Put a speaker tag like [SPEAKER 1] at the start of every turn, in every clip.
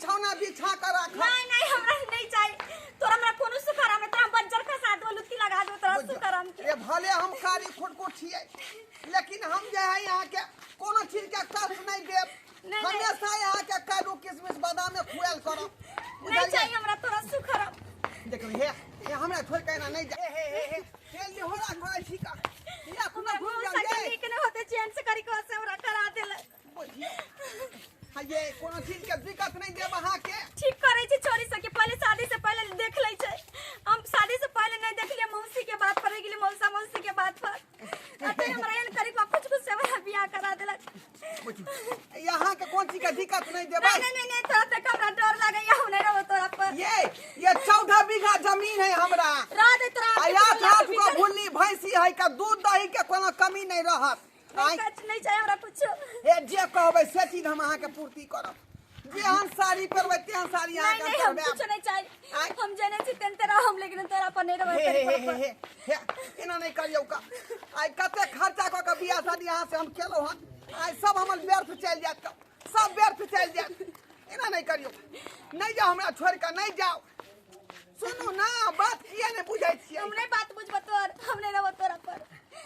[SPEAKER 1] बिछौना बिछा के राखब।
[SPEAKER 2] नहीं नहीं, हमरा नहीं चाहिए तोरा, हमरा कोनो सुख आराम नहीं, तोरा हम बज्जर खसा दो, लुत्ती लगा दो तोरा सुख आराम के।
[SPEAKER 1] ये भले हम कारी खुटकुट छियै, लेकिन हम जे है यहाँ के कोनो चीज के कष्ट नहीं देब।
[SPEAKER 2] नहीं, नहीं।
[SPEAKER 1] हमेशा यहाँ के काजू किशमिश बादाम में खुआल करब।
[SPEAKER 2] नहीं
[SPEAKER 1] बुझलियै?
[SPEAKER 2] चाहिए हमरा तोरा सुख आराम।
[SPEAKER 1] देखो हे हे, हमरा छोड़ के एना नहीं जा। हे हे हे हे हे, लेहोरा करै छी का या कोनो
[SPEAKER 2] हमरा
[SPEAKER 1] घूम
[SPEAKER 2] मौसा
[SPEAKER 1] जाउ
[SPEAKER 2] के
[SPEAKER 1] ये।
[SPEAKER 2] नीक नहि होते, चैन से करी को से हमरा करा देलक।
[SPEAKER 1] बुझियौ हाँ, ये कोनो चीज के दिक्कत नहीं देब अहाँ के।
[SPEAKER 2] ठीक करै छै छोरी सबके, पहिले शादी से पहिले देख लै छै। हम शादी से पहिले नहीं देखलियै, मौसी के बात पर रहि गेलियै, मौसा मौसी के बात पर। अते हमरा एहन करी को कुछ कुछ से हमरा बियाह करा देलक।
[SPEAKER 1] बुझियौ यहाँ के कोन चीज के दिक्कत नहीं देबै।
[SPEAKER 2] नहीं नहीं नहीं, तोरा तक हमरा डर लागैया, हम नहीं रहबो तोरा पर।
[SPEAKER 1] ये 14 बीघा जमीन है हमरा।
[SPEAKER 2] रह दे तोरा।
[SPEAKER 1] आ
[SPEAKER 2] आके
[SPEAKER 1] आठ
[SPEAKER 2] तोरा
[SPEAKER 1] आठ गो
[SPEAKER 2] पीछे।
[SPEAKER 1] भुल्ली भैंसी है का दूध दही के कोनो कमी नहीं रहत।
[SPEAKER 2] नहीं
[SPEAKER 1] आँय,
[SPEAKER 2] कुछ नहीं चाहिए हमरा कुछो।
[SPEAKER 1] हे जे कहबै से चीज हम अहाँके पूर्ति करब। जेहन साड़ी पहिरबै तेहन साड़ी
[SPEAKER 2] नहीं
[SPEAKER 1] अहाँके
[SPEAKER 2] नहीं, हम
[SPEAKER 1] पहिरबायब।
[SPEAKER 2] कुछो नहीं चाहिए।
[SPEAKER 1] आँय।
[SPEAKER 2] हम जने छी तेन तेरा हम, लेकिन तोरा पर नहीं रहबै।
[SPEAKER 1] हे हे
[SPEAKER 2] तोरी
[SPEAKER 1] हे
[SPEAKER 2] पर।
[SPEAKER 1] हे हे हे, एना नहीं करियौ का। आइ कते खर्चा कऽ के बियाह शादी अहाँ से हम केलहुँ हन, आइ सब हमर व्यर्थ चलि जायत का, सब व्यर्थ चलि जायत। एना नहीं करियौ, नहीं जाओ हमरा छोड़ि कऽ नहीं जाओ। सुनू ना बात, किया नहीं बुझै छियै?
[SPEAKER 2] हम नहीं बात बुझबो तोर, हम नहीं रहबो तोरा पर।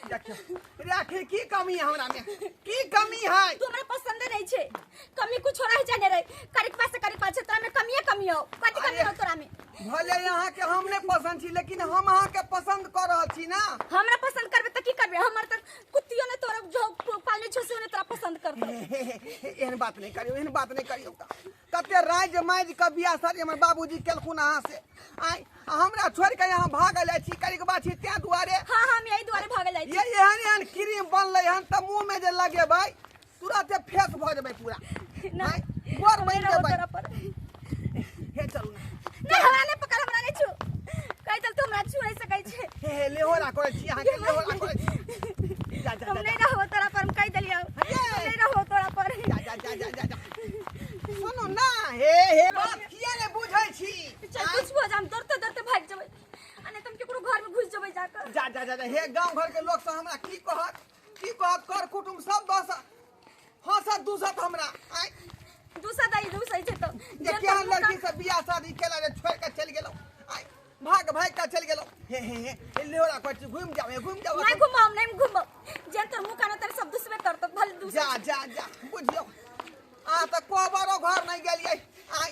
[SPEAKER 1] देखियौ रे, आखिर की कमी है हमरा में, की कमी है?
[SPEAKER 2] तू हमरा पसंद नहीं छे, कमी कुछ रह जाने रे, करिक पास से करिक पास तोरा में कमिए कमी हो, कथी कमी हो तोरा में?
[SPEAKER 1] भले यहाँ के हम नहीं पसंद छी, लेकिन हम अहाँ के पसंद कर रहल छी ना।
[SPEAKER 2] हमरा पसंद करबे त की करबे? हमर त कुत्तियो ने तोरा जो पालने छो से ने तोरा पसंद करतो।
[SPEAKER 1] हे, हे, हे, हे, एहन बात नहीं करियौ, एहन बात नहीं करियौ। कते राज माजि के बियाह शादी हमर बाबूजी केलखुन अहाँ से, आइ हमरा छोड़ि के यहाँ भागल जाइ छी करिक बात छी तें दुआरे।
[SPEAKER 2] हाँ, हम यही दुआरे भागल जाइ छी।
[SPEAKER 1] ये एहन एहन क्रीम बनलै हन तऽ मुँह में जे लगेबै तुरते फेस भऽ जेबै पूरा।
[SPEAKER 2] ना,
[SPEAKER 1] आँय, गोर
[SPEAKER 2] हम
[SPEAKER 1] बनि
[SPEAKER 2] नहीं रहबो
[SPEAKER 1] जेबै।
[SPEAKER 2] तोरा पर।
[SPEAKER 1] हे चलू ना।
[SPEAKER 2] नहीं, हमरा नहीं पकड़, हमरा नहीं छू, कहि चल तू हमरा छू नहीं सकै छै।
[SPEAKER 1] हे हे, लेहोरा करै छी अहाँके, लेहोरा करै छी। जा जा
[SPEAKER 2] हम
[SPEAKER 1] जा
[SPEAKER 2] नहीं रहबो तोरा पर, हम कहि देलियौ, हम नहीं रहबो तोरा पर।
[SPEAKER 1] जा जा जा जा जा जा, सुनू ना, हे हे, बात किया ने बुझै छी?
[SPEAKER 2] चल कुछ भऽ जा, हम दौड़ते दौड़ते भागि जेबै, आ नहीं तऽ हम केकरो घर में घुसि जेबै जाकऽ।
[SPEAKER 1] जा जा जा जा, हे गांव घर के लोग सब हमरा की कहत, की कहत? कर कुटुम्ब सब दस हंसत दूसत हमरा। आँय,
[SPEAKER 2] दूसरा दाई दूसरा छै तऽ
[SPEAKER 1] जे केहन लड़की से बियाह शादी केला रे, छोड़ के चलि गेलहुँ, आँय, भाग भाग के चलि गेलहुँ। हे हे हे हे, लेहोरा कहै छी, घुमि जाउ, हे घुमि जाउ।
[SPEAKER 2] नहीं घुमब, हम नहीं घुमब, जेन तोर मुँह कान तर सब दुसबे करतो, भले दूसरे।
[SPEAKER 1] जा जा जा, बुझियौ अहाँ तऽ कोबरो घर नहीं गेलियै, आँय,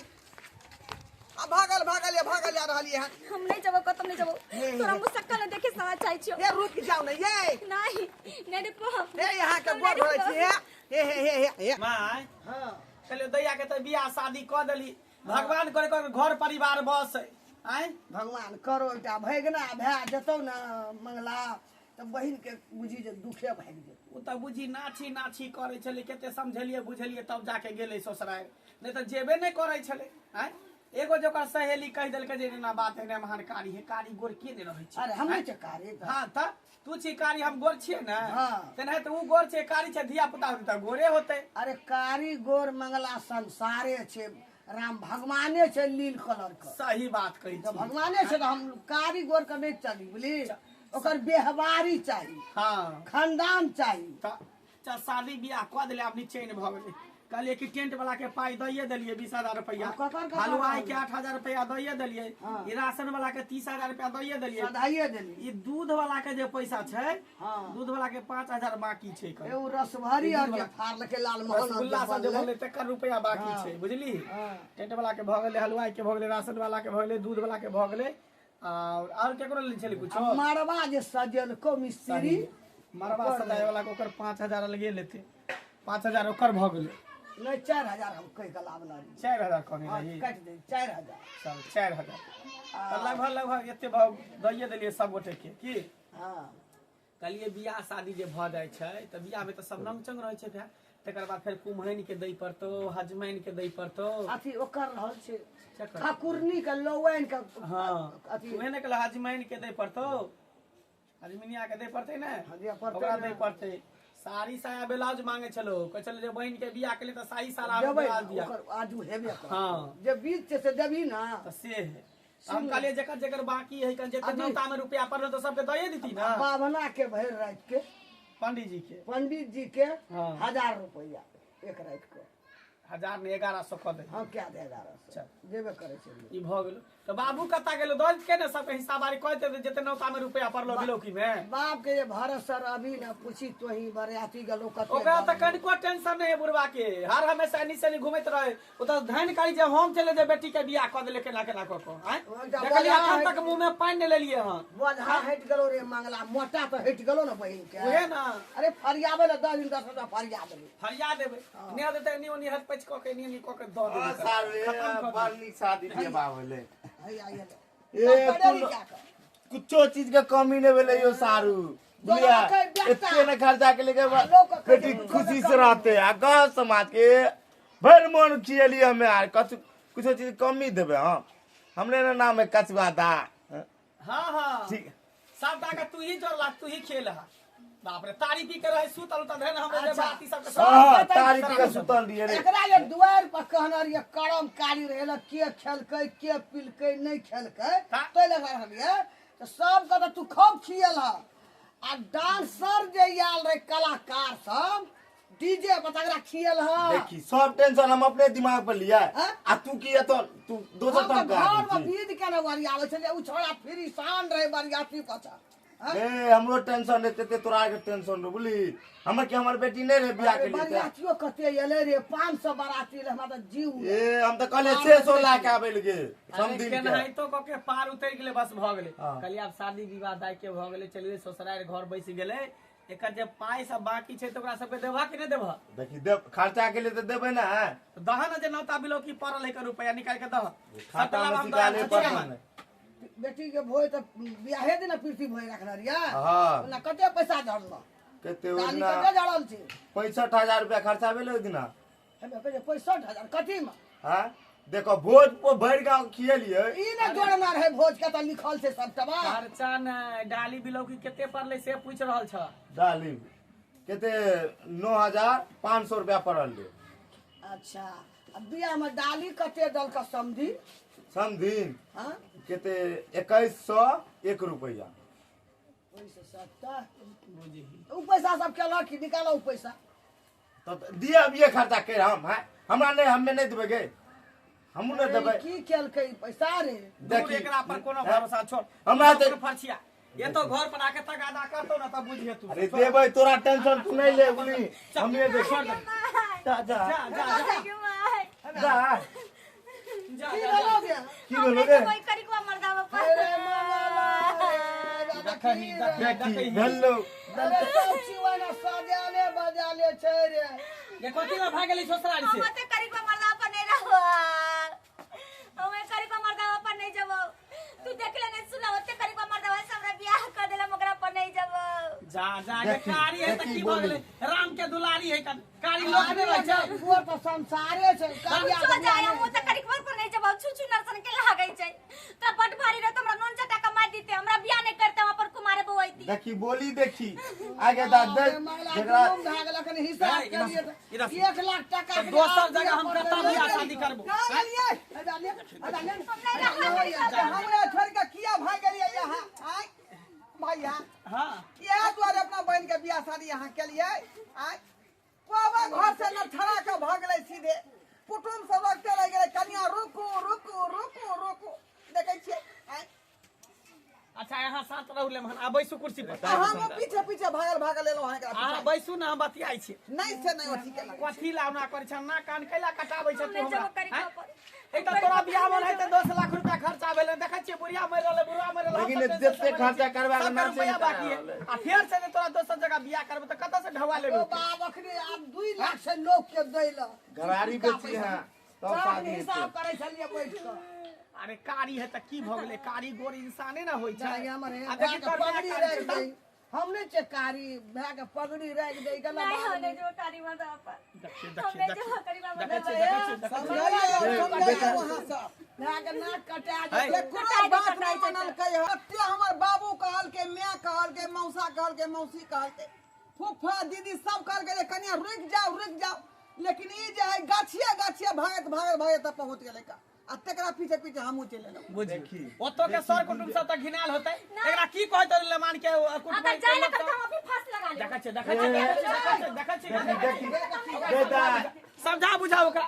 [SPEAKER 1] आ भागल भागल ये भागल जा रहलियै हन।
[SPEAKER 2] हम नहीं जेबो कतौ, नहीं जेबो।
[SPEAKER 1] हे, हे,
[SPEAKER 2] तोरा
[SPEAKER 1] हे।
[SPEAKER 2] मुसक्कल नहीं देखे सवा चाहै छियौ।
[SPEAKER 1] हे रुकि जाउ ने ये।
[SPEAKER 2] नहीं नहीं रुकबो हम।
[SPEAKER 1] हे यहाँ के
[SPEAKER 2] हम
[SPEAKER 1] गोर
[SPEAKER 2] नहीं
[SPEAKER 1] धरै छी।
[SPEAKER 2] रुकबो।
[SPEAKER 1] हे हे हे हे हे हे।
[SPEAKER 3] माय,
[SPEAKER 4] हाँ।
[SPEAKER 3] कहलियौ दैया के तऽ बियाह शादी कऽ देली, भगवान करे कर घर परिवार बस आँय।
[SPEAKER 4] भगवान करो एकटा भगना भए जेतौ ने मंगला, तऽ बहिन के बुझी जे दुखे भागि जेतौ।
[SPEAKER 3] ओ तऽ बुझी नाची नाची करै छलै, कते समझेलियै बुझेलियै तब जाके गेलै ससुरारि, नहि तऽ जेबे नहि करै छलै। आँय, एगो जे ओकर सहेली कहि देलकै जे एना बात है, महान कारी है, कारी गोर के नहि रहै छै।
[SPEAKER 4] अरे हम नहि छियै कारी तऽ।
[SPEAKER 3] हाँ तऽ तू छी कारी, हम गोर छियै ने।
[SPEAKER 4] हाँ।
[SPEAKER 3] तेनाहि तऽ उ गोर छै, कारी छै, धिया पुता होतै तऽ गोरे होतै।
[SPEAKER 4] अरे कारी गोर मंगला संसारे छै, राम भगवाने छै नील कलर के।
[SPEAKER 3] सही बात कहै
[SPEAKER 4] तऽ
[SPEAKER 3] छी।
[SPEAKER 4] भगवाने छै तऽ हम कारी गोर के नहि चली, बुझली? ओकर व्यवहारी चाही।
[SPEAKER 3] हाँ।
[SPEAKER 4] खानदान चाही।
[SPEAKER 3] तऽ चल शादी बियाह कऽ देले, आब निचैन भऽ गेलै। कहलियै कि टेंट वाला के पाई दैये देलियै 20,000 रुपया,
[SPEAKER 4] हाँ, ककर ककर
[SPEAKER 3] हलवाई के
[SPEAKER 4] रहल?
[SPEAKER 3] 8,000 रुपया दैये देलियै।
[SPEAKER 4] हाँ।
[SPEAKER 3] ई राशन वाला के 30,000 रुपया दैये देलियै।
[SPEAKER 4] सधाइए देलियै।
[SPEAKER 3] ई दूध वाला के जे पैसा छै,
[SPEAKER 4] हाँ।
[SPEAKER 3] दूध वाला के 5,000 बाकी छै। कल
[SPEAKER 4] एगो रसभरी और जे फाड़लकै लालमोहन और जे
[SPEAKER 3] रसगुल्ला सब जे
[SPEAKER 4] बनलै।
[SPEAKER 3] बनलै तकर रुपया बाकी
[SPEAKER 4] हाँ।
[SPEAKER 3] छै, बुझली?
[SPEAKER 4] हाँ।
[SPEAKER 3] टेंट वाला के भऽ गेलै, हलवाई के भऽ गेलै, राशन वाला के भऽ गेलै, दूध वाला के भऽ गेलै, और केकरो लेल छलै कुछो?
[SPEAKER 4] आ मड़बा जे सजेलको मिस्त्री।
[SPEAKER 3] मड़बा सजाए वाला के ओकर 5,000 अलगे लेतै, 5,000 ओकर भऽ गेलै।
[SPEAKER 4] नहि, 4,000 हम कहि कऽ लाबने रहियै।
[SPEAKER 3] 4,000 कहने
[SPEAKER 4] हाँ,
[SPEAKER 3] रही?
[SPEAKER 4] काटि दे 4,000।
[SPEAKER 3] चल 4,000 तऽ लगभग लगभग एते भऽ दैये देलियै सब गोटे के की।
[SPEAKER 4] हाँ।
[SPEAKER 3] कहलियै बियाह शादी जे भऽ जाइ छै तऽ बियाह मे तऽ सब रंग चंग रहै छै भाय, तकर बाद फेर कुम्हैन के दै पड़तौ, हजमैन के दै पड़तौ।
[SPEAKER 4] अथी ओकर रहल छै।
[SPEAKER 3] चक्कर।
[SPEAKER 4] ठाकुरनी के लौआनि के।
[SPEAKER 3] हाँ।
[SPEAKER 4] अथी
[SPEAKER 3] उहे ने कहलौ हजमैन के दै पड़तौ, हजमिनिया के दै पड़तै ने।
[SPEAKER 4] हाँ, दिअ पड़तै
[SPEAKER 3] ओकरा
[SPEAKER 4] ने।
[SPEAKER 3] दै पड़तै। साड़ी साया ब्लाउज मांगे छलो, कहै छलो जे बहिन के बियाह के लिए तऽ साड़ी सारा
[SPEAKER 4] देबै
[SPEAKER 3] ब्लाउज
[SPEAKER 4] ने,
[SPEAKER 3] दिया।
[SPEAKER 4] ओकर आजू हेबे करत।
[SPEAKER 3] हाँ।
[SPEAKER 4] जे बीच छै से देबही ने।
[SPEAKER 3] तऽ से है, हम कहलियै जकर जकर बाकी है, कन जते
[SPEAKER 4] अभी-
[SPEAKER 3] नौता में रुपया पड़ल तऽ सबके दए देती ना।
[SPEAKER 4] बाभना के भरि राति के
[SPEAKER 3] पंडित जी के
[SPEAKER 4] पंडित जी के
[SPEAKER 3] हाँ।
[SPEAKER 4] 1,000 रुपया एक राति के।
[SPEAKER 3] हजार ने 1100 कऽ दे।
[SPEAKER 4] हाँ क्या दे 1100
[SPEAKER 3] चल।
[SPEAKER 4] देबे करै छै।
[SPEAKER 3] ई भऽ गेलो तऽ बाबू कता गेलो दऽ के ने सबके हिसाब आरी कहते जते नौता में रुपया पड़लो बिलौकी में।
[SPEAKER 4] बाप के जे भरत सर अभी न पूछी तोही बरियाती गेलो कते
[SPEAKER 3] ओकरा तऽ कनिको टेंशन नहीं है बुढ़वा के, हर हमेशा एनी से घूमैत रहे। ओ तऽ धन करी जे हम चले जे बेटी के बियाह कऽ देले केना केना कऽ कऽ आँय
[SPEAKER 4] ओकरा
[SPEAKER 3] देखलियै
[SPEAKER 4] बोझा
[SPEAKER 3] अखन तक मुंह में पानि नहि लेलियै हन।
[SPEAKER 4] बोझा हटि गेलो रे मंगला, मोटा तऽ हटि गेलो ने बहिन के।
[SPEAKER 3] उहे ना
[SPEAKER 4] अरे फरियाबे ले 10 दिन 10 रुपया फरिया देबै।
[SPEAKER 3] फरिया देबै नहि देतै एनी ओनी हट पैच कऽ के एनी ओनी कऽ के दऽ देबै।
[SPEAKER 5] साल रे
[SPEAKER 3] खतम कऽ
[SPEAKER 5] बड़ नीक शादी बियाह भेलै।
[SPEAKER 4] हैया हैया
[SPEAKER 5] ए
[SPEAKER 4] तब
[SPEAKER 5] कोनो
[SPEAKER 4] क्या कर?
[SPEAKER 5] कुछो चीज के कमी नहीं भेलै यो सारू बुझलियै
[SPEAKER 4] लोक के बेटा।
[SPEAKER 5] एते ने खर्चा के लेके
[SPEAKER 4] लोक के
[SPEAKER 5] बेटी
[SPEAKER 4] लोक के
[SPEAKER 5] खुशी से
[SPEAKER 4] कमी।
[SPEAKER 5] रहते आ गाँव समाज के भरि मन खियलियै हमे आर कछु कुछो चीज कमी देबै हम हमरे ने नाम है कछुआ दा।
[SPEAKER 3] हाँ हाँ
[SPEAKER 5] ठीक
[SPEAKER 3] सबटा के तू ही जोड़ला तू ही खेल हा। बाप रे तारी पी के रहे सुतल त धन हमरे जे
[SPEAKER 4] अच्छा।
[SPEAKER 3] बाती सबके
[SPEAKER 5] हाँ तारी पी के सुतल रहियै रे।
[SPEAKER 4] एकरा जे दुआरि पर कहने रहियै करम कारी रहै ल के खेलकै के पिलकै नहि खेलकै
[SPEAKER 3] हाँ।
[SPEAKER 4] ताहि लगा रहलियै तऽ सबके तऽ तू खूब खियल ह। आ डांसर जे आयल रहे कलाकार सब डीजे पर तकरा खियल ह।
[SPEAKER 5] देखी सब टेंशन हम अपने दिमाग पर लिया
[SPEAKER 4] हाँ?
[SPEAKER 5] आ तू की तो तू दोसर
[SPEAKER 4] हम तऽ
[SPEAKER 5] तम
[SPEAKER 4] घर में बीज के ने बरियाबै छलियै उ छोड़ा फिर शान रहे बरियाती पछा। हाँ?
[SPEAKER 5] ए हमरो टेंशन रहते ते तोरा के टेंशन रे बुझली हमर के हमर बेटी नहीं रहे बियाह के लिए ते।
[SPEAKER 4] बरियातियो कते एलै रे 500 बराती रहे हमरा तऽ जीव
[SPEAKER 5] ए हम तऽ कहले 600 लाख आबै लगे समदिन के
[SPEAKER 3] केनाहितो कऽ के पार उतरि गेलै बस भऽ गेलै।
[SPEAKER 5] हाँ।
[SPEAKER 3] कहलियै आब शादी विवाह दाय के भऽ गेलै चलिए ससुरारि घर बैस गेलै एकर जे पाइ सब बाकी छै तऽ ओकरा सबके देबह कि नहि देबह?
[SPEAKER 5] देखी देब खर्चा के लिए तऽ देबै ना।
[SPEAKER 3] दह ने जे नौता बिलौकी पड़ल है रुपया निकालि के दह।
[SPEAKER 5] खाता
[SPEAKER 3] सबटा
[SPEAKER 5] में
[SPEAKER 3] हम
[SPEAKER 5] निकाले
[SPEAKER 3] दऽ
[SPEAKER 5] पड़ल
[SPEAKER 3] आयल
[SPEAKER 5] ने।
[SPEAKER 4] बेटी के भोज तऽ बियाहे दिन पृथ्वी भोज रखने रहियै।
[SPEAKER 5] हाँ।
[SPEAKER 4] ओना कते पैसा झड़ल?
[SPEAKER 5] कते ओहि
[SPEAKER 4] डाली
[SPEAKER 5] दिना
[SPEAKER 4] कते झड़ल छै?
[SPEAKER 5] 65,000 रुपया खर्चा भेलै ओहि दिना।
[SPEAKER 4] हमे कहै छै 65,000 कथी में?
[SPEAKER 5] हाँ देखो भोज पर भरि गाँव खियलियै।
[SPEAKER 4] ई ने जोड़ना रहे भोज के तऽ लिखल छै सबटा।
[SPEAKER 3] खर्चा नहि डाली बिलौकी कते पड़लै से पूछि रहल छ।
[SPEAKER 5] डाली कते 9,500 रुपया पड़ल रहे।
[SPEAKER 4] अच्छा आ बियाह में डाली कते दलक समधी?
[SPEAKER 5] समधिन
[SPEAKER 4] हाँ
[SPEAKER 5] कते 2101 रुपया।
[SPEAKER 4] ओहिसँ सबटा
[SPEAKER 3] बुझही
[SPEAKER 4] उ पैसा सब केलक कि निकालो उ पैसा।
[SPEAKER 5] तब दिया अभिये खर्चा कर हम हैं हमरा नहीं हमें नहीं देबै गे हमहूँ नहीं
[SPEAKER 4] अरे
[SPEAKER 5] देबै।
[SPEAKER 4] की केलकै ई पैसा रे?
[SPEAKER 3] दूर एकरा पर कोनो भरोसा छोड़।
[SPEAKER 5] हमरा तऽ
[SPEAKER 3] फरछिया ये तो घर पर आके तगादा करतो ना तब बुझिए तू।
[SPEAKER 5] अरे देबै तोरा टेंशन तू नहीं ले बुझली हमें देख
[SPEAKER 3] छोड़ दे।
[SPEAKER 5] जा जा
[SPEAKER 3] जा जा जा
[SPEAKER 5] जा
[SPEAKER 3] जा
[SPEAKER 4] की
[SPEAKER 3] जा
[SPEAKER 4] भेलो गे?
[SPEAKER 5] की भेलो रे?
[SPEAKER 2] कोई करी को मर्दावा पर।
[SPEAKER 4] अरे मंगला रे, दादा
[SPEAKER 3] देखही,
[SPEAKER 4] की रे?
[SPEAKER 5] देखी भेलो
[SPEAKER 4] अरे सब चीज ओहिना सजाले बजाले छै रे।
[SPEAKER 3] ये कथी ला भागेली ससुराल से?
[SPEAKER 2] हम ते करी को मर्दावा पर नहीं रहबो। हम करी को मर्दावा पर नहीं जबो। तू देखले नहीं सुना ओते करी को मर्दावा से हमरा बियाह कर देला मगरा पर नहीं जबो।
[SPEAKER 3] जा जा के
[SPEAKER 5] देखी,
[SPEAKER 3] कारी है त
[SPEAKER 5] देखी
[SPEAKER 3] की भऽ
[SPEAKER 5] बोली।
[SPEAKER 3] गेलै? राम के दुलारी है कारी लोक नहीं रहै छै।
[SPEAKER 4] पुअर तऽ संसारे छै करिया
[SPEAKER 2] छो जाय हम ओते करी पर नहीं जबो छु छु नरसन के लागै छै। त बड भारी रहे त हमरा नोन चटा के मार दिते हमरा बियाह नहीं करते हम अपन कुमारे बौआइती।
[SPEAKER 5] देखी बोली देखी आगे दा दे
[SPEAKER 4] मंगला
[SPEAKER 5] जेकरा
[SPEAKER 4] गुम भए गेल अखन हिसाब
[SPEAKER 3] नहीं,
[SPEAKER 4] के लिए
[SPEAKER 3] इधर से।
[SPEAKER 4] 1 लाख टका
[SPEAKER 3] तऽ दोसर जगह हम कतऽ बियाह शादी करबो?
[SPEAKER 1] कहाँ गेलियै? हमरा छोड़ के किया भाग गेलियै यहाँ? आँय भैया
[SPEAKER 3] हाँ
[SPEAKER 1] इएह दुआरे अपना बहिन के बियाह शादी यहाँ केलियै? आँय बाबा घर से न ठड़ा के भागलै सीधे कुटुम्ब सब रखते रहि गेलै कनिया रुकू रुकू रुकू रुकू देखै छियै। आँय
[SPEAKER 3] अच्छा यहाँ साथ रहू ले आ बैसू कुर्सी पर।
[SPEAKER 1] हम पीछे पीछे भागल भागल एलहुँ हँ एकरा
[SPEAKER 3] अहाँ
[SPEAKER 1] पीछा।
[SPEAKER 3] बैसू ने हम बतियाइ छी।
[SPEAKER 1] नहीं से नहीं अथी केलक।
[SPEAKER 3] कथी ला ओना करै छ ना कान कैला कटाबै छ
[SPEAKER 2] हम
[SPEAKER 3] तू
[SPEAKER 2] नहीं
[SPEAKER 3] हमरा
[SPEAKER 2] जबो करी
[SPEAKER 3] आँय?
[SPEAKER 2] को पर।
[SPEAKER 3] एक तऽ तोरा बियाह भेल है तऽ 10 लाख रुपया खर्चा भेलै देखै छियै बुढ़िया मरि रहलै बुढ़वा मरि रहलै।
[SPEAKER 5] लेकिन जते खर्चा करबा के
[SPEAKER 3] सबके
[SPEAKER 5] ना
[SPEAKER 3] रुपया बाकी है आ फेर से जे तोरा दोसर जगह बियाह करबै तऽ कतऽ से ढौआ लेबै?
[SPEAKER 4] ओ बाप अखनी आब 2 लाख से लोक के दै ल
[SPEAKER 5] घरारी बेची है तब
[SPEAKER 4] सब
[SPEAKER 5] शादी
[SPEAKER 4] हिसाब
[SPEAKER 5] हेतै।
[SPEAKER 4] करै छलियै बैठ कऽ।
[SPEAKER 3] अरे कारी है तऽ की भऽ गेलै? कारी गोर इंसाने ने होइ छै।
[SPEAKER 4] जाय हमर हे
[SPEAKER 3] आ देखी
[SPEAKER 4] भाय के
[SPEAKER 3] तोहर बियाह
[SPEAKER 4] पगड़ी
[SPEAKER 3] कारी
[SPEAKER 4] राखि
[SPEAKER 3] छै तऽ?
[SPEAKER 4] दै हम नहि छियै कारी भाय के पगड़ी राखि दै गला
[SPEAKER 2] नहीं
[SPEAKER 4] बाल
[SPEAKER 2] हम नहीं जबो कारी मर्दावा पर।
[SPEAKER 3] देखिए
[SPEAKER 2] हम
[SPEAKER 3] देखिए
[SPEAKER 2] नहीं
[SPEAKER 3] देखिए
[SPEAKER 2] जबो करी मर्दावा
[SPEAKER 3] देखै
[SPEAKER 2] पर।
[SPEAKER 3] छियै देखै छियै देखै छियै।
[SPEAKER 1] समझाइए समझाइए वहाँ सब
[SPEAKER 4] भाय के नाक कटा
[SPEAKER 3] है।
[SPEAKER 4] जेतै।
[SPEAKER 1] कोनो बात नहीं मनलकै हँ। एते हमर बाबू कहलकै माय कहलकै मौसा कहलकै मौसी कहलकै फूफा दीदी सब कहलकै जे कनिया रुकि जाओ रुकि जाओ लेकिन ई जे है गाछिए गाछिए भागैत भागैत भागैत तब पहुँच गेलै का आ तकरा पीछे पीछे हमहूँ चलि एलहुँ।
[SPEAKER 3] बुझी ओतो के सर कुटुम्ब सब तऽ घिनायल होतै एकरा की कहैत लेमान के कुटुम्ब
[SPEAKER 2] अगर जाय ला करते हम अभी फांस लगा लेब।
[SPEAKER 3] देखै छियै देखै छियै देखै छियै देखै छियै
[SPEAKER 5] देखी देखी दे दा
[SPEAKER 3] समझा बुझा ओकरा।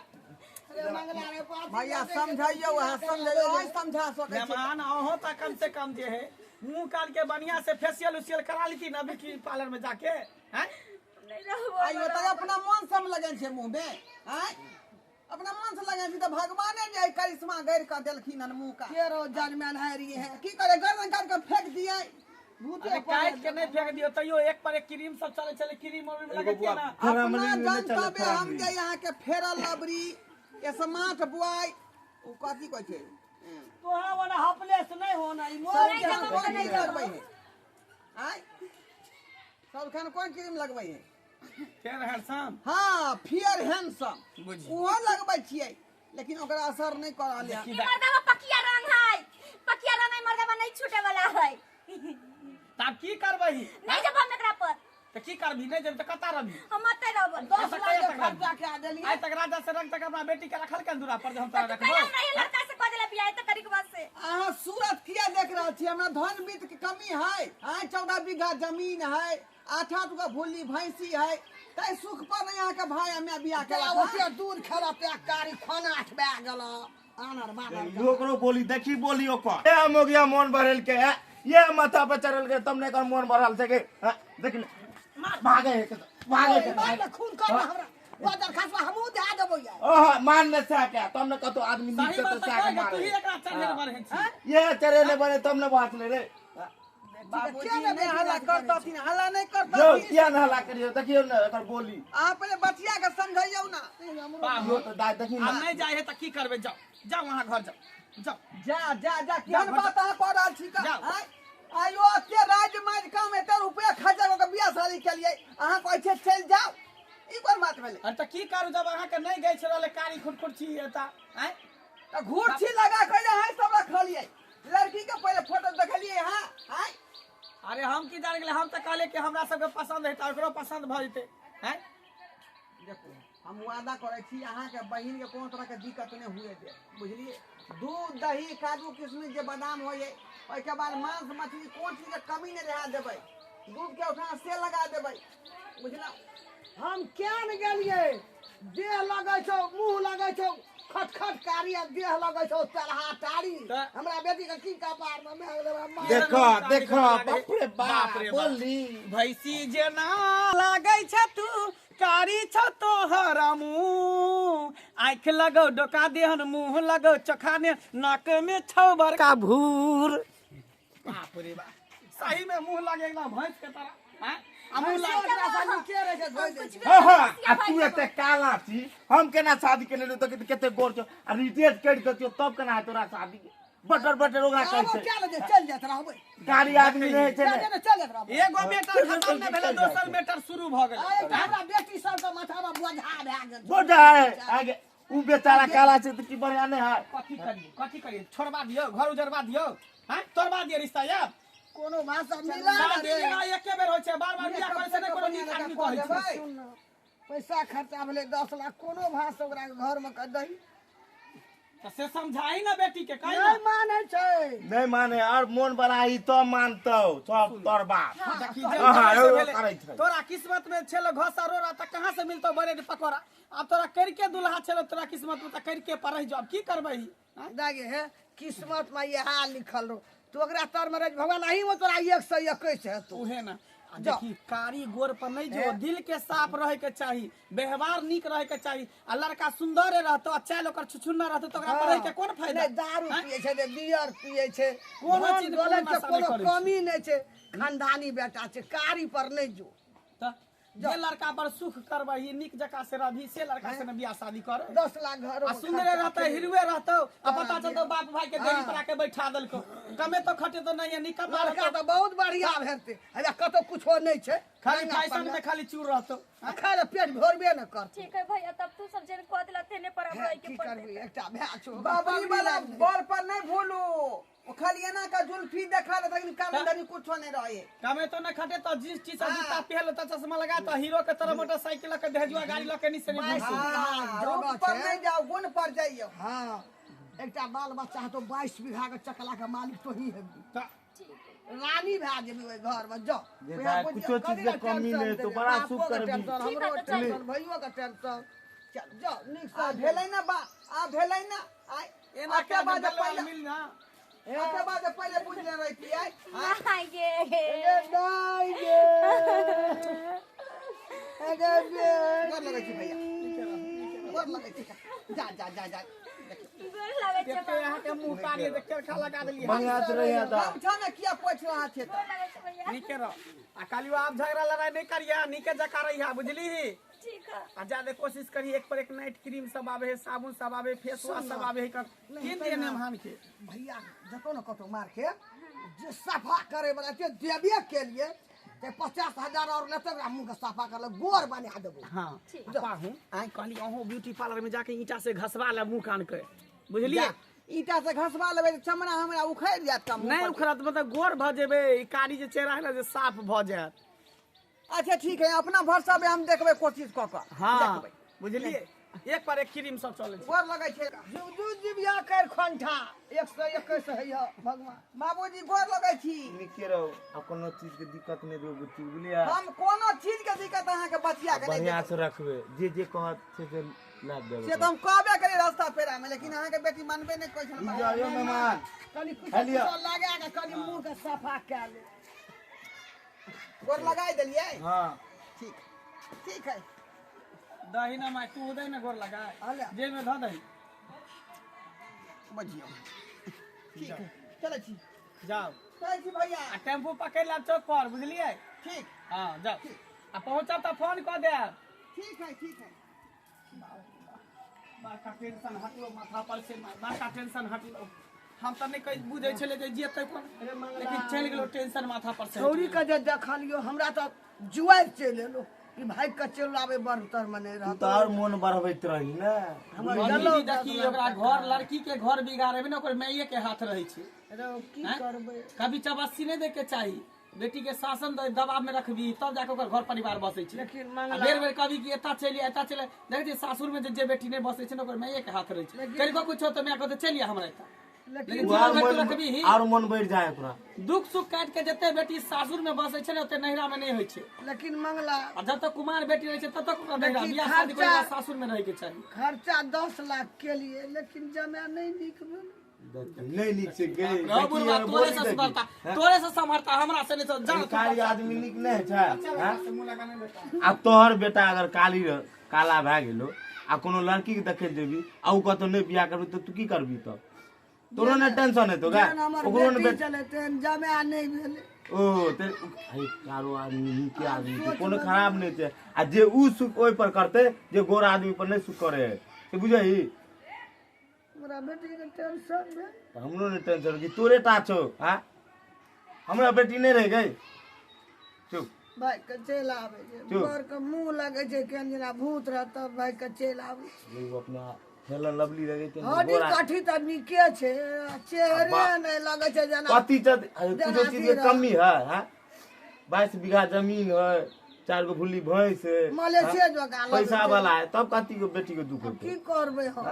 [SPEAKER 4] रे मंगला रे पाछी
[SPEAKER 1] भैया समझाइयो, अहाँ समझाइयो, अहाँ समझा सकै छी।
[SPEAKER 3] मेहमान अहो त कम से कम जे है मुंह कान के बढ़िया से फेशियल उशियल करा लीती ना ब्यूटी पार्लर में जाके हैं।
[SPEAKER 2] नहीं रहबो।
[SPEAKER 1] आइयो तऽ अपना मन से हम लगन छै मुँह में, आँय अपना मन से लगन छै तऽ भगवाने जे एहि करिश्मा गैर कऽ देलखिन हन मुँह का।
[SPEAKER 4] के रो जनमेल है रही है
[SPEAKER 1] की करे, गर्दन काटि कऽ फेंक दियै।
[SPEAKER 4] भूते
[SPEAKER 3] अरे काट के नहीं फेंक दियो तैयो एक पर एक क्रीम सब चले चले क्रीम और लगतिए ना।
[SPEAKER 1] अपना
[SPEAKER 5] फैमिली में चले
[SPEAKER 1] जनतबे हम
[SPEAKER 5] फैमिली।
[SPEAKER 1] जे यहाँ के फेरल लबरी स्मार्ट बॉय ओ कथी कहै छै,
[SPEAKER 4] तोहरा वाला हपलेस नहीं होना ई मोर
[SPEAKER 1] सब
[SPEAKER 2] नहीं
[SPEAKER 1] खान
[SPEAKER 2] जमा
[SPEAKER 1] कोन
[SPEAKER 2] नहीं
[SPEAKER 1] क्रीम
[SPEAKER 2] जमा।
[SPEAKER 1] लगबै है? आँय सब खान कोन क्रीम लगबै है?
[SPEAKER 3] फेर हैंडसम।
[SPEAKER 1] हाँ फेयर हैंडसम
[SPEAKER 3] बुझी।
[SPEAKER 1] ओहो लगबै छियै, लेकिन ओकरा असर नहीं कर रहल है।
[SPEAKER 2] ई मर्दवा पकिया रंग है, पकिया रंग है मर्दवा, नहीं छूटे वाला है।
[SPEAKER 3] तब की करबही?
[SPEAKER 2] नहीं जब हम एकरा पर
[SPEAKER 3] त की करबी? नहीं जब त कता रहबी?
[SPEAKER 2] हम मते रहबो।
[SPEAKER 4] 10 लाख के खर्चा कए देलियै।
[SPEAKER 3] आइ तक राजा से रंग तक अपना बेटी के रखल के दूरा पर जे हम
[SPEAKER 2] त
[SPEAKER 3] तोरा
[SPEAKER 2] तू
[SPEAKER 3] रखबो।
[SPEAKER 2] कहिया हमरा ये लड़का से कह देला बियाह त करी के बाद से।
[SPEAKER 1] अहाँ सूरत किया देख रहल छी? हमरा धन वित्त के कमी है, आइ 14 बीघा जमीन है, 8-8 गो भूली भैंसी है, तै सुख पर नहीं अहाँ के भाई हमे बियाह
[SPEAKER 4] तेरा
[SPEAKER 1] केलक।
[SPEAKER 4] ओते दूध खेला पे कारी खोनाठ भए गेल आनर मानर।
[SPEAKER 5] ओकरो बोली देखी बोली ओकर ए मोगिया मोन भरल के है, ये माथा पर चढ़ल के तब ने एकर मोन भरल छै के देख ले भागे है के भागे के
[SPEAKER 4] मार खून कर हमरा बाजार खसवा हमहू दए देबो यार।
[SPEAKER 5] ओह मान ले सा के तब ने कतो आदमी
[SPEAKER 3] सही
[SPEAKER 5] नीचे
[SPEAKER 3] बात
[SPEAKER 5] तो
[SPEAKER 3] त
[SPEAKER 5] सा के
[SPEAKER 3] कह तू
[SPEAKER 5] मारे
[SPEAKER 3] ही एकरा चढ़े बढ़े छी।
[SPEAKER 5] ये चढ़े ले बने तब ने बात ले रे।
[SPEAKER 1] बाबूजी नहीं हल्ला करतथिन, हल्ला नहीं
[SPEAKER 5] यो
[SPEAKER 1] करतथिन।
[SPEAKER 5] किया न हल्ला करियो, देखियो ने एकर बोली।
[SPEAKER 1] अहाँ पहिले बचिया के समझैयौ ना।
[SPEAKER 5] यो तो दाय देखी
[SPEAKER 3] अब
[SPEAKER 5] ना।
[SPEAKER 3] नहीं जाए है त की करबे? जाओ जाओ वहां घर जाओ जाओ।
[SPEAKER 1] जा जा जा, केहन बात अहाँ कऽ रहल छी का?
[SPEAKER 3] जाओ।
[SPEAKER 1] आँय? आइयो एते राज माज काम एते रुपया खर्चा कऽ के बियाह शादी केलियै, अहाँ कहै छियै चलि जाउ, ई कोन बात भेलै?
[SPEAKER 3] अरे त की करू जब अहाँ के नहीं गए छल कारी खुटखुट छी एता आँय?
[SPEAKER 1] तऽ घूरछी लगा के अहाँ सब रखलियै, लड़की के पहिले फोटो देखलियै अहाँ? आँय?
[SPEAKER 3] अरे हम की जान गेलै, हम त कहले कि हमरा सबके पसंद है त ओकरो पसंद भ जेतै हैं।
[SPEAKER 1] देखू हम वादा करै छी अहाँके बहिन के कोनो तरह के दिक्कत नहीं हुए दे, बुझलियै? दूध दही काजू किशमिश जे बादाम होइए ओहिके बाद मांस मछली कोन चीज के कमी नहीं रहा देबै, दूध के उठा से लगा देबै, बुझलहुँ?
[SPEAKER 4] हम क्या ने गेलियै, देह लगै छौ मुँह लगै छौ खटखट कारी आ देह लगै छौ चढ़ा टारी। हमरा बेटी के की कपार में मांग लेबै मार।
[SPEAKER 5] देखो देखो बाप रे बाप बोली
[SPEAKER 3] भैंसी जेना लागै छ तू कारी छ तोहर मुँह, आँखि लगौ डोका देहन मुँह लगौ चोखा ने नाक में छौ बड़का भूर। बाप रे बाप सही में मुँह लगे एकदम भैंस के तरह हैं? आ मुँह
[SPEAKER 4] भैंसो
[SPEAKER 3] लगे
[SPEAKER 4] एकरा सँ नीके रहै छै, धोइ दै छै।
[SPEAKER 5] हाँ हाँ आ तू एते काला छी, हम केना शादी केने रहियो तऽ कते गोर छौ आ रिजेक्ट करि देतियो तब केना हेतौ तोरा शादी? बटर बटर ओकरा कहै
[SPEAKER 4] आबो
[SPEAKER 5] छै।
[SPEAKER 4] चल जे चल जाइत रहबै।
[SPEAKER 5] गाड़ी आदमी रहै छै
[SPEAKER 4] चल
[SPEAKER 5] ने।
[SPEAKER 4] जे चल जाइत रहबै।
[SPEAKER 3] एगो मैटर खत्म नहि भेलै दोसर मैटर शुरू भऽ गेलै।
[SPEAKER 4] आ एकटा हमरा बेटी सबके माथामे बोझा भए गेल छै।
[SPEAKER 5] बोझा है आगे उ बेचारा काला छै तऽ की बढ़िया नहीं है।
[SPEAKER 3] कथी करियै कथी करियै, छोड़बा दियौ घर उजरबा दियौ हैं, तोड़बा दियौ रिश्ता यार।
[SPEAKER 4] कोनो भाषा मिला ना
[SPEAKER 3] शादी
[SPEAKER 4] रे।
[SPEAKER 3] विवाह एके बेर होइ छै, बार बार बियाह करै छै नहि कोनो नीक आदमी कहै छै।
[SPEAKER 4] सुन ना, पैसा खर्चा भेलै 10 लाख, कोनो भाषा ओकरा घरमे कह दही
[SPEAKER 3] तऽ से समझाही ना बेटी के कही
[SPEAKER 4] नहीं
[SPEAKER 3] ना।
[SPEAKER 4] मानै छै।
[SPEAKER 5] नहीं माने और मोन बनाही तो मानतौ सब तोर बाप।
[SPEAKER 3] देखी
[SPEAKER 5] हाँ,
[SPEAKER 3] जे
[SPEAKER 5] एगो
[SPEAKER 3] भेलै,
[SPEAKER 5] करै छै।
[SPEAKER 3] तोरा किस्मत में छेलो घसा रोड़ा तऽ कहाँ से मिलतौ ब्रेड पकौड़ा? आब तोरा करके दुल्हा छेलो तोरा किस्मत में तऽ करके पर रहि जाउ, अब की करबही?
[SPEAKER 4] दागे हे किस्मत में इएह लिखल रहो, तू ओकरा तर में रह भगवान अही में तोरा 121 हेतौ।
[SPEAKER 3] उहे ना आ देखी कारी गोर पर नहीं जो दिल के साफ रहे के चाही, व्यवहार नीक रहे के चाही, आ लड़का सुंदर रहतो आ चाल ओकर छुछुन्ना रहतो तो ओकरा पर रह के कोन फायदा?
[SPEAKER 4] नहीं दारू पिए छै, ने बियर पिए छै,
[SPEAKER 3] कोनो
[SPEAKER 4] धन
[SPEAKER 3] चीज,
[SPEAKER 4] दौलत
[SPEAKER 3] कोनो
[SPEAKER 4] के
[SPEAKER 3] नशा नहीं
[SPEAKER 4] कोनो
[SPEAKER 3] करै छै।
[SPEAKER 4] कमी नहीं छै, खानदानी बेटा छै, कारी पर नहीं जो।
[SPEAKER 3] तऽ जे लड़का पर सुख करबही नीक जकाँ से रहबही से लड़का से ने बियाह शादी कर।
[SPEAKER 4] 10 लाख घर
[SPEAKER 3] आ सुंदरे रहतै हिरुए रहतौ आ पता चलतौ बाप भाई के देरी पर आके बैठा देलकौ, कमे तो खटे तो नहीं है निकम्मा
[SPEAKER 4] लड़का
[SPEAKER 3] रहतौ
[SPEAKER 4] तऽ बहुत बढ़िया भेटतै, अरे कतौ कुछो नहीं छै,
[SPEAKER 3] खाली फैशन में खाली चूर रहतौ,
[SPEAKER 4] खाली ले पेट भरबे न करतौ।
[SPEAKER 2] ठीक है भैया तब तू सब जन कह देला तेने पर अब रह के
[SPEAKER 4] की
[SPEAKER 2] पड़तै।
[SPEAKER 4] करबी एकटा भाय छौ
[SPEAKER 1] बाबरी वाला बड़ पर नहीं भूलू, ओ खाली एना का जुल्फी देखा देत लेकिन काम धनी कुछो नहीं रहे।
[SPEAKER 3] कमे तो न खटे तो जींस टी शर्ट जूता पहन तो चश्मा लगा तो हीरो के तरह मोटरसाइकिल के दहेजुआ गाड़ी ल के नीचे नहीं घुसू।
[SPEAKER 1] रूप पर नहीं जाओ गुण पर जाइयो।
[SPEAKER 4] हाँ एकटा बाल बच्चा तो 22 बीघा के चकला के मालिक तो ही हेबी, रानी भए जेबी ओहि घर में जाओ।
[SPEAKER 5] कुछो चीज के कमी नहीं तो बड़ा सुख करबी।
[SPEAKER 4] हमरो टेंशन, भैयो के टेंशन।
[SPEAKER 1] चलू।
[SPEAKER 4] जाओ नीक
[SPEAKER 1] आ
[SPEAKER 4] से
[SPEAKER 1] भेलै ना बा, आ भेलै ना आइ।
[SPEAKER 3] एना
[SPEAKER 1] एते
[SPEAKER 3] के
[SPEAKER 1] बात
[SPEAKER 3] बदलवा
[SPEAKER 1] पहिले,
[SPEAKER 3] मिल ना।
[SPEAKER 1] एते बात पहिले बुझने रहितियै आइ।
[SPEAKER 2] माय गे।
[SPEAKER 4] ए दाइ गे, अगे बे।
[SPEAKER 1] गोर लगै छी भैया, गोर लगै छी। जा जा जा जा।
[SPEAKER 2] गोर लागै छै।
[SPEAKER 3] देखते अहाँ के मुंह कारी देख के लगा देलियै।
[SPEAKER 5] बढ़िया से रहिया तऽ।
[SPEAKER 1] गमछा में किया पोछि रहा छै तऽ?
[SPEAKER 2] गोर लागै छै भैया।
[SPEAKER 3] नीके रह आ कालियो, आब झगड़ा लड़ाई नहीं करिया, नीके जका रहिया, बुझली?
[SPEAKER 2] ठीक है।
[SPEAKER 3] आ ज्यादा कोशिश करी, एक पर एक नाइट क्रीम सब आवे है, साबुन सब आवे, फेस वॉश सब आवे है, किन दिए मेहमान के।
[SPEAKER 4] भैया जतो ने कतौ मार्केट जे सफा करे वाला छै देबे के लिए ते 50,000 और लेते, ओकरा मुंह के सफा कर ले, गोर बना देबो।
[SPEAKER 3] हाँ पाहू आइ कहली अहूँ ब्यूटी पार्लर में जाके ईंटा से घसवा ले मुंह कान के, बुझलिए?
[SPEAKER 1] जा, ईंटा से घसवा लेबै तऽ चमड़ा हमरा उखड़ि जायत का मुँह
[SPEAKER 3] नहीं
[SPEAKER 1] पर।
[SPEAKER 3] उखड़त, मतलब गोर भऽ जेबै, ई कारी जे चेहरा है ना जे साफ भऽ जायत।
[SPEAKER 1] अच्छा ठीक है, अपना भरसा पे हम देखबै कोशिश कऽ कऽ।
[SPEAKER 3] हाँ
[SPEAKER 1] देखबै।
[SPEAKER 3] बुझलिए, एक पर एक क्रीम सब चलै छै।
[SPEAKER 1] गोर लगै छै।
[SPEAKER 4] जुग जुग जिबिया कर खंठा 121 है भगवान।
[SPEAKER 1] बाबूजी गोर लगै छी।
[SPEAKER 5] नीके रहू आ कोनो चीज के दिक्कत नहि देबै बुच्ची, बुझलियै?
[SPEAKER 1] हम कोनो चीज के दिक्कत अहाँके बचिया के नहीं
[SPEAKER 5] बढ़िया
[SPEAKER 1] देबै।
[SPEAKER 5] से रखबै, जे जे कहत से से लाभ देबै।
[SPEAKER 1] से तऽ हम कहबे करी रास्ता पेरा में, लेकिन अहाँके बेटी मानबे नहि करै छल।
[SPEAKER 5] ई जाओ मेहमान।
[SPEAKER 4] कनि कुछ
[SPEAKER 5] हेलियो।
[SPEAKER 4] लगा के कनि मुंह के सफा कए ले।
[SPEAKER 1] गोर लगाई देलियै।
[SPEAKER 5] हाँ।
[SPEAKER 1] ठीक ठीक है।
[SPEAKER 3] दही ना माय, तू दही ना गोर लगा।
[SPEAKER 4] अले।
[SPEAKER 3] जेब में धऽ दही।
[SPEAKER 1] बजियौ, ठीक है, चलै छी।
[SPEAKER 3] जाओ।
[SPEAKER 1] चलै छी भैया।
[SPEAKER 3] आ टेम्पू पकड़ि लेब चौक पर, बुझलियै?
[SPEAKER 1] ठीक।
[SPEAKER 3] हाँ जाओ, आ पहुँचब तऽ फोन कऽ देब।
[SPEAKER 1] ठीक है, ठीक है।
[SPEAKER 3] बड़का टेंशन हटलो माथा पर से, बड़का टेंशन हटलो। हम तऽ नहि कहि बुझै छलै जे जेतै कोन, लेकिन चलि गेलो टेंशन माथा पर से।
[SPEAKER 4] छौरी के जे देखलियो हमरा तऽ जुआरि चलि एलो कि भागि के चलि आबै, बड़ तर में नहि
[SPEAKER 5] तू
[SPEAKER 4] रहत।
[SPEAKER 5] तऽ और मोन बढ़बैत रही ने।
[SPEAKER 4] हमर
[SPEAKER 3] मम्मी
[SPEAKER 4] गेलो
[SPEAKER 3] जी देखी, ओकरा घर लड़की के घर बिगाड़े में ने ओकर माइये के हाथ रहै छै।
[SPEAKER 4] रौ, की
[SPEAKER 3] हैं?
[SPEAKER 4] करबै?
[SPEAKER 3] कभी चबस्सी नहि दै के चाही बेटी के, शासन दबाव में रखबी तब जाके ओकर घर परिवार बसै छै।
[SPEAKER 4] लेकिन
[SPEAKER 3] आ
[SPEAKER 4] मंगला
[SPEAKER 3] बेर बेर कभी कि एता चलि आ, एता चलि आ। देखै छियै सासुर में जे जे बेटी नहि बसै छै ने ओकर माइये के हाथ रहै छै। कनिको कुछो तऽ माय कहतै चलि आ हमरा एता।
[SPEAKER 4] लेकिन
[SPEAKER 3] लेकिन
[SPEAKER 5] ओ आर
[SPEAKER 3] जीवन भरि तू
[SPEAKER 5] मोन
[SPEAKER 3] रखबीही।
[SPEAKER 5] आर मोन बढ़ि जाय ओकरा।
[SPEAKER 3] दुख सुख काटि के जते बेटी सासुर में बसै छै ने ओते नैहरा में नहि होइ छै।
[SPEAKER 4] लेकिन मंगला,
[SPEAKER 3] आ जब तक कुमार बेटी रहै छै तब तक ओकरा नैहरा
[SPEAKER 4] लेकिन
[SPEAKER 3] बियाह शादी करे
[SPEAKER 4] खर्चा-
[SPEAKER 3] सासुर में रहै के चाही।
[SPEAKER 4] खर्चा 10 लाख के लिए, लेकिन जमा नहीं नीक भेल।
[SPEAKER 5] नहीं नीक से गई।
[SPEAKER 3] रौ बुढ़वा, तोरे से सुधरता, तोरे से सम्हरता, हमरा से नहीं तो जा।
[SPEAKER 5] कारी आदमी नीक नहि छै, हैं?
[SPEAKER 3] मुँह लगाने बेटा।
[SPEAKER 5] आ तोहर बेटा अगर काली काला भए गेलो आ कोनो लड़की के देखे जेबी आ उ कहतो नहि बियाह करबी, तऽ तू की करबी? तब तोरो ने टेंशन हेतो गा।
[SPEAKER 4] जेहन हमर
[SPEAKER 5] ओकरो ने
[SPEAKER 4] बेटी
[SPEAKER 5] बेटी
[SPEAKER 4] छलै तेहन जमा नहि भेलै।
[SPEAKER 5] ओ ते हे कारो आदमी नीके आदमी छै, कोनो खराब नहि छै। आ जे उ सुख ओहि पर करतै जे गोर आदमी पर नहि सुख करे है, से बुझही।
[SPEAKER 4] हमरा बेटी के टेंशन भेल।
[SPEAKER 5] तऽ हमरो ने टेंशन कि तोरे टा छौ। हाँ, हमरा बेटी नहि रहि गई, चुप।
[SPEAKER 4] भाइ के चलि आबै छै।
[SPEAKER 5] चुप।
[SPEAKER 4] बर के मुँह लगै छै केहन जेना भूत रहत, तब भाइ के चलि आबै छै।
[SPEAKER 5] ओ अपना हेलन लवली रहै छै।
[SPEAKER 4] हड्डी
[SPEAKER 5] गोरा
[SPEAKER 4] काठी तऽ नीके छै, चेहरे नहि लगै छै जेना
[SPEAKER 5] कथी छै? अरे कुछो चीज के कमी है? हाँ, 22 बीघा जमीन है, 4 गो भुल्ली भैंस है।
[SPEAKER 4] मलेशिया जकाँ लगै
[SPEAKER 5] पैसा
[SPEAKER 4] छै।
[SPEAKER 5] वाला है, तब कथी के बेटी के दुख होतै?
[SPEAKER 4] की करबै हम?